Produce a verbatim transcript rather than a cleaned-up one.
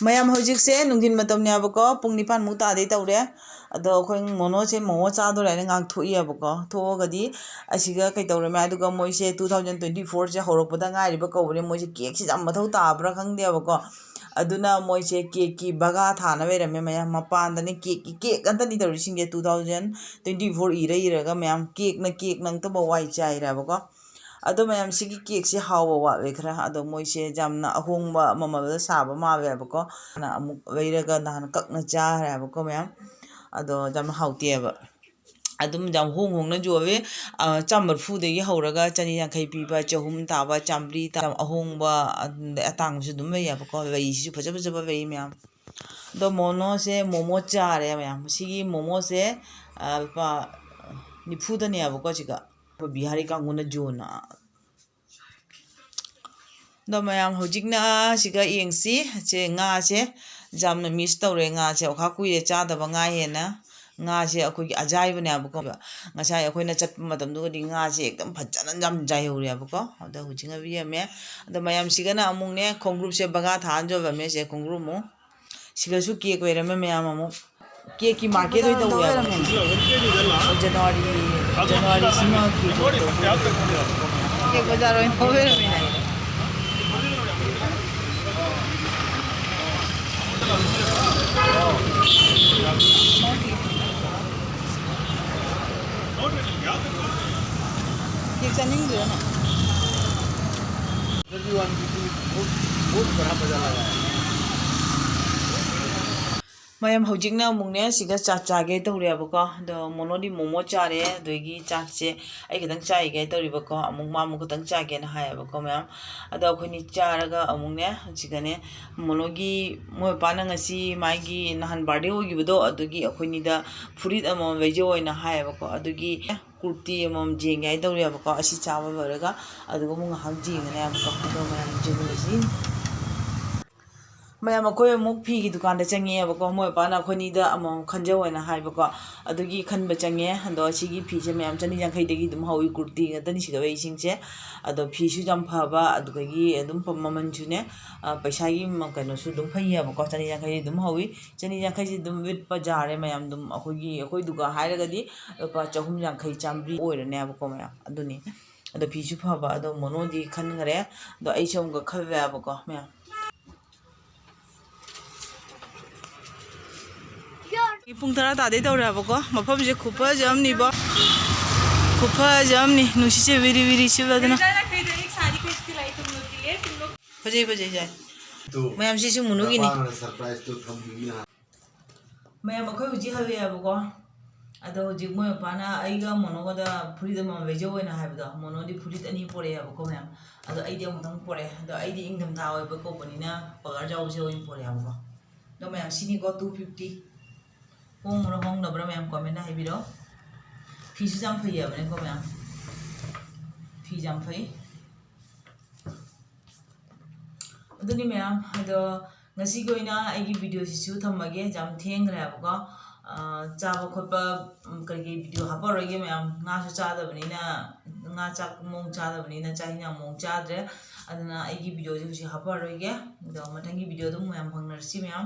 ꯃꯌꯥꯝ, ꯍꯧꯖꯤꯛꯁꯦ ꯅꯨꯡꯊꯤꯟ ꯃꯇꯝꯅꯦꯕꯀꯣ, ꯄꯨꯡ ꯅꯤꯄꯥꯟꯃꯨꯛ ꯇꯥꯗꯩ ꯇꯧꯔꯦ꯫ ꯑꯗꯣ ꯑꯩꯈꯣꯏ ꯃꯣꯅꯣꯁꯦ ꯃꯣꯃꯣ ꯆꯥꯗꯣꯔꯦ ꯍꯥꯏꯅ ꯉꯥꯛꯊꯣꯛꯏꯑꯕꯀꯣ꯫ ꯊꯣꯛꯑꯒꯗꯤ ꯑꯁꯤꯒ ꯀꯩ ꯇꯧꯔꯝꯃꯦ, ꯑꯗꯨꯒ ꯃꯣꯏꯁꯦ two thousand twenty fourꯁꯦ ꯍꯧꯔꯛꯄꯗ ꯉꯥꯏꯔꯤꯕ ꯀꯧꯕꯅꯦ꯫ ꯃꯣꯏꯁꯦ ꯀꯦꯛꯁꯤꯁꯦ ꯌꯥꯝ ꯃꯊꯧ ꯇꯥꯕ꯭ꯔꯥ ꯈꯪꯗꯦꯕꯀꯣ꯫ ꯑꯗꯨꯅ ꯃꯣꯏꯁꯦ ꯀꯦꯛꯀꯤ ꯕꯒꯥ ꯊꯥꯅ ꯂꯩꯔꯝꯃꯦ ꯃꯌꯥꯝ꯫ ꯃꯄꯥꯟꯗꯅꯦ ꯀꯦꯛꯀꯤ ꯀꯦꯛ ꯉꯥꯛꯇꯅꯤ ꯇꯧꯔꯤꯁꯤꯡꯁꯦ꯫ Two thousand twenty four ꯏꯔ ꯏꯔꯒ ꯃꯌꯥꯝ ꯀꯦꯛꯅ ꯀꯦꯛ ꯅꯪꯇꯕ ꯋꯥꯏ ꯆꯥꯏꯔꯦꯕꯀꯣ꯫ ꯑꯗꯣ ꯃꯌꯥꯝ, ꯁꯤꯒꯤ ꯀꯦꯛꯁꯦ ꯍꯥꯎꯕ ꯋꯥꯠꯂꯦ ꯈꯔ꯫ ꯑꯗꯣ ꯃꯣꯏꯁꯦ ꯌꯥꯝꯅ ꯑꯍꯣꯡꯕ ꯃꯃꯜꯗ ꯁꯥꯕ ꯃꯥꯜꯂꯦꯕꯀꯣ꯫ ꯑꯃꯨꯛ ꯂꯩꯔꯒ ꯅꯍꯥꯟ ꯀꯛꯅ ꯆꯥꯈ꯭ꯔꯦꯕꯀꯣ ꯃꯌꯥꯝ꯫ ꯑꯗꯣ ꯌꯥꯝ ꯍꯥꯎꯇꯦꯕ꯫ ꯑꯗꯨꯝ ꯌꯥꯝ ꯍꯣꯡ ꯍꯣꯡꯅ ꯌꯣꯜꯂꯦ꯫ ꯆꯥꯝ ꯃꯔꯤꯐꯨꯗꯒꯤ ꯍꯧꯔꯒ ꯆꯅꯤ ꯌꯥꯡꯈꯩ ꯄꯤꯕ, ꯆꯍꯨꯝ ꯇꯥꯕ, ꯆꯥꯝꯃꯔꯤ ꯇꯥꯕ, ꯑꯍꯣꯡꯕ, ꯑꯗꯩ ꯑꯇꯥꯡꯕꯁꯨ ꯑꯗꯨꯝ ꯂꯩꯌꯦꯕꯀꯣ꯫ ꯂꯩꯁꯤꯁꯨ ꯐꯖ ꯐꯖꯕ ꯂꯩ ꯃꯌꯥꯝ꯫ ꯑꯗꯣ ꯃꯣꯅꯣꯁꯦ, ꯃꯣꯃꯣ ꯆꯥꯔꯦ ꯃꯌꯥꯝ꯫ ꯁꯤꯒꯤ ꯃꯣꯃꯣꯁꯦ, ꯑ, ꯂꯨꯄꯥ ꯅꯤꯐꯨꯗꯅꯦꯕꯀꯣ ꯁꯤꯒ꯫ ꯑꯩꯈꯣꯏ ꯕꯤꯍꯥꯔꯤ ꯀꯥꯡꯕꯨꯅ ꯖꯣꯟꯅ꯫ ꯑꯗꯣ ꯃꯌꯥꯝ, ꯍꯧꯖꯤꯛꯅ ꯁꯤꯒ ꯌꯦꯡꯁꯤ꯫ ꯁꯦ ꯉꯥꯁꯦ ꯌꯥꯝꯅ miss ꯇꯧꯔꯦ꯫ ꯉꯥꯁꯦ ꯑꯣꯈꯥ ꯀꯨꯏꯔꯦ ꯆꯥꯗꯕ ꯉꯥ ꯍꯦꯟꯅ꯫ ꯉꯥꯁꯦ ꯑꯩꯈꯣꯏꯒꯤ ꯑꯖꯥꯏꯕꯅꯦꯕꯀꯣ꯫ ꯉꯁꯥꯏ ꯑꯩꯈꯣꯏꯅ ꯆꯠꯄ ꯃꯇꯝꯗꯨꯒꯗꯤ ꯉꯥꯁꯦ ꯑꯗꯨꯝ ꯐꯖꯅ ꯌꯥꯝ ꯖꯥꯏꯍꯧꯔꯦꯕꯀꯣ꯫ ꯑꯗꯣ ꯍꯧꯖꯤꯛꯅ ꯄꯤꯔꯝꯃꯦ꯫ ꯑꯗꯣ ꯃꯌꯥꯝ, ꯁꯤꯒꯅ ꯑꯃꯨꯛꯅꯦ ꯈꯣꯡꯒ꯭ꯔꯨꯞꯁꯦ ꯕꯒꯥ ꯊꯥꯅ ꯌꯣꯜꯂꯝꯃꯦ꯫ ꯁꯦ ꯈꯣꯡꯒ꯭ꯔꯨꯞ ꯑꯃꯨꯛ꯫ ꯁꯤꯒꯁꯨ ꯀꯦꯛ ꯂꯩꯔꯝꯃꯦ ꯃꯌꯥꯝ ꯑꯃꯨꯛ꯫ ꯀꯦꯛꯀꯤ market ꯑꯣꯏ ꯇꯧꯋꯦ ꯍꯥꯏꯕ꯫ ꯖꯅꯋꯥꯔꯤ, ꯖꯅꯋꯥꯔꯤꯁꯤꯃ ꯀꯦꯛ ꯑꯣꯏ ꯇꯧꯋꯦ꯫ ꯀꯦꯛ ꯕꯖꯥꯔ ꯑꯣꯏꯅ ꯇꯧ ꯂꯩꯔꯝꯃꯤꯅꯦ꯫ ꯀꯦꯛ ꯆꯥꯅꯤꯡꯗ꯭ꯔꯣ ꯅꯪ? ꯃꯌꯥꯝ, ꯍꯧꯖꯤꯛꯅ ꯑꯃꯨꯛꯅꯦ ꯁꯤꯒ ꯆꯥ ꯆꯥꯒꯦ ꯇꯧꯔꯦꯕꯀꯣ꯫ ꯑꯗꯣ ꯃꯣꯅꯣꯗꯤ ꯃꯣꯃꯣ ꯆꯥꯔꯦ, ꯑꯗꯨꯗꯒꯤ ꯆꯥꯛꯁꯦ ꯑꯩ ꯈꯛꯇꯪ ꯆꯥꯏꯒꯦ ꯇꯧꯔꯤꯕꯀꯣ꯫ ꯑꯃꯨꯛ ꯃꯥ ꯑꯃꯨꯛ ꯈꯛꯇꯪ ꯆꯥꯒꯦꯅ ꯍꯥꯏꯌꯦꯕꯀꯣ ꯃꯌꯥꯝ꯫ ꯑꯗꯣ ꯑꯩꯈꯣꯏꯅꯤ ꯆꯥꯔꯒ ꯑꯃꯨꯛꯅꯦ ꯁꯤꯗꯅꯦ ꯃꯣꯅꯣꯒꯤ ꯃꯣꯏ ꯃꯄꯥꯅ ꯉꯁꯤ ꯃꯥꯒꯤ ꯅꯍꯥꯟ birthday ꯑꯣꯏꯈꯤꯕꯗꯣ, ꯑꯗꯨꯒꯤ ꯑꯩꯈꯣꯏꯅꯤꯗ ꯐꯨꯔꯤꯠ ꯑꯃꯃꯝ ꯂꯩꯖꯧ ꯍꯥꯏꯅ ꯍꯥꯏꯌꯦꯕꯀꯣ꯫ ꯑꯗꯨꯒꯤ ꯀꯨꯔꯇꯤ ꯑꯃꯃꯝ ꯌꯦꯡꯒꯦ ꯍꯥꯏꯅ ꯇꯧꯔꯤꯑꯕꯀꯣ꯫ ꯑꯁꯤ ꯆꯥꯕ ꯂꯣꯏꯔꯒ ꯑꯗꯨꯒ ꯑꯃꯨꯛ ꯉꯥꯏꯍꯥꯛ ꯌꯦꯡꯒꯅꯤ ꯍꯥꯏꯕꯀꯣ꯫ ꯑꯗꯣ ꯃꯌꯥꯝ ꯌꯦꯡꯃꯤꯟꯅꯁꯤ꯫ ꯃꯌꯥꯝ, ꯑꯩꯈꯣꯏ ꯑꯃꯨꯛ ꯐꯤꯒꯤ ꯗꯨꯀꯥꯟꯗ ꯆꯪꯉꯛꯑꯦꯕꯀꯣ꯫ ꯃꯣꯏ ꯃꯄꯥꯅ ꯑꯩꯈꯣꯏꯅꯤꯗ ꯑꯃꯃꯝ ꯈꯟꯖꯧ ꯍꯥꯏꯅ ꯍꯥꯏꯕꯀꯣ꯫ ꯑꯗꯨꯒꯤ ꯈꯟꯕ ꯆꯪꯉꯦ꯫ ꯑꯗꯣ ꯁꯤꯒꯤ ꯐꯤꯁꯦ ꯃꯌꯥꯝ ꯆꯅꯤ ꯌꯥꯡꯈꯩꯗꯒꯤ ꯑꯗꯨꯝ ꯍꯧꯏ꯫ ꯀꯨꯔꯇꯤ ꯉꯥꯛꯇꯅꯤ ꯁꯤꯗ ꯂꯩꯁꯤꯡꯁꯦ꯫ ꯑꯗꯣ ꯐꯤꯁꯨ ꯌꯥꯝ ꯐꯕ, ꯑꯗꯨꯗꯒꯤ ꯑꯗꯨꯝ ꯄ-, ꯃꯃꯜꯁꯨꯅꯦ, ꯑ, ꯄꯩꯁꯥꯒꯤ ꯃ-, ꯀꯩꯅꯣꯁꯨ ꯑꯗꯨꯝ ꯐꯩꯌꯦꯕꯀꯣ꯫ ꯆꯅꯤ ꯌꯥꯡꯈꯩꯗꯤ ꯑꯗꯨꯝ ꯍꯧꯏ꯫ ꯆꯅꯤ ꯌꯥꯡꯈꯩꯁꯤ ꯑꯗꯨꯝ ꯋꯤꯠ ꯕꯖꯥꯔꯦ ꯃꯌꯥꯝ꯫ ꯑꯗꯨꯝ ꯑꯩꯈꯣꯏꯒꯤ, ꯑꯩꯈꯣꯏ ꯗꯨꯀꯥꯟ ꯍꯥꯏꯔꯒꯗꯤ ꯂꯨꯄꯥ ꯆꯍꯨꯝ ꯌꯥꯡꯈꯩ, ꯆꯥꯝꯃꯔꯤ ꯑꯣꯏꯔꯅꯦꯕꯀꯣ ꯃꯌꯥꯝ꯫ ꯑꯗꯨꯅꯤ꯫ ꯑꯗꯣ ꯐꯤꯁꯨ ꯐꯕ꯫ ꯑꯗꯣ ꯃꯣꯅꯣꯗꯤ ꯈꯟꯈ꯭ꯔꯦ꯫ ꯑꯗꯣ ꯑꯩꯁꯨ ꯑꯃꯨꯛꯀ ꯈꯜꯂꯦꯕꯀꯣ ꯃꯌꯥꯝ꯫ ꯄꯨꯡ ꯇꯔꯥ ꯇꯥꯗꯩ ꯇꯧꯔꯦ ꯍꯥꯏꯕꯀꯣ꯫ ꯃꯐꯝꯁꯦ ꯈꯨꯐꯖ ꯑꯃꯅꯤꯕꯣ꯫ ꯈꯨꯐꯖ ꯑꯃꯅꯤ꯫ ꯅꯨꯡꯁꯤꯠꯁꯦ ꯋꯤꯔꯤ ꯋꯤꯔꯤ ꯁꯤꯠꯂꯗꯅ꯫ ꯐꯖꯩ, ꯐꯖꯩ, ꯖꯥꯏ꯫ ꯃꯌꯥꯝ, ꯁꯤꯁꯨ ꯃꯨꯅꯨꯒꯤꯅꯤ꯫ ꯃꯌꯥꯝ, ꯑꯩꯈꯣꯏ ꯍꯧꯖꯤꯛ ꯍꯜꯂꯛꯑꯦꯕꯀꯣ꯫ ꯑꯗꯣ ꯍꯧꯖꯤꯛ ꯃꯣꯏ ꯃꯄꯥꯅ ꯑꯩꯒ ꯃꯣꯅꯣꯒꯗ ꯐꯨꯔꯤꯠ ꯑꯃꯃꯝ ꯂꯩꯖꯧ ꯍꯥꯏꯅ ꯍꯥꯏꯕꯗꯣ, ꯃꯣꯅꯣꯗꯤ ꯐꯨꯔꯤꯠ ꯑꯅꯤ ꯄꯣꯔꯛꯑꯦꯕꯀꯣ ꯃꯌꯥꯝ꯫ ꯑꯗꯣ ꯑꯩꯗꯤ ꯑꯃꯨꯛꯇꯪ ꯄꯣꯔꯛꯑꯦ꯫ ꯑꯗꯣ ꯑꯩꯗꯤ ꯏꯪꯊꯝꯊꯥ ꯑꯣꯏꯕ ꯀꯧꯕꯅꯤꯅ ꯄꯒꯔ ꯆꯥꯎꯕꯁꯦ ꯑꯣꯏꯅ ꯄꯣꯔꯛꯑꯦꯕꯀꯣ꯫ ꯑꯗꯣ ꯃꯌꯥꯝ, ꯁꯤꯅꯤꯀꯣ, two fifty꯫ ꯍꯣꯡꯕ꯭ꯔꯥ ꯍꯣꯡꯗꯕ꯭ꯔꯥ ꯃꯌꯥꯝ comment ꯍꯥꯏꯕꯤꯔꯛꯑꯣ꯫ ꯐꯤꯁꯨ ꯌꯥꯝ ꯐꯩꯌꯦꯕꯅꯦꯀꯣ ꯃꯌꯥꯝ꯫ ꯐꯤꯁꯨ ꯌꯥꯝ ꯐꯩ꯫ ꯑꯗꯨꯅꯤ ꯃꯌꯥꯝ, ꯑꯗꯣ ꯉꯁꯤꯒꯤ ꯑꯣꯏꯅ ꯑꯩꯒꯤ video ꯁꯤꯁꯨ ꯊꯝꯃꯒꯦ꯫ ꯌꯥꯝ ꯊꯦꯡꯈ꯭ꯔꯦꯕꯀꯣ꯫ ꯑꯥ, ꯆꯥꯕ ꯈꯣꯠꯄ, ꯎꯝ, ꯀꯔꯤ ꯀꯔꯤ video ꯍꯥꯞꯄꯔꯣꯏꯒꯦ ꯃꯌꯥꯝ꯫ ꯉꯥꯁꯨ ꯆꯥꯗꯕꯅꯤꯅ, ꯉꯥ ꯆꯥꯛ ꯃꯑꯣꯡ ꯆꯥꯗꯕꯅꯤꯅ ꯆꯥꯛ ꯏꯟꯖꯥꯡ ꯃꯑꯣꯡ ꯆꯥꯗ꯭ꯔꯦ꯫ ꯑꯗꯨꯅ ꯑꯩꯒꯤ video ꯁꯦ ꯍꯧꯖꯤꯛ ꯍꯥꯞꯄꯔꯣꯏꯒꯦ꯫ ꯑꯗꯣ ꯃꯊꯪꯒꯤ video ꯑꯗꯨꯝ ꯃꯌꯥꯝ ꯐꯪꯅꯔꯁꯤ ꯃꯌꯥꯝ꯫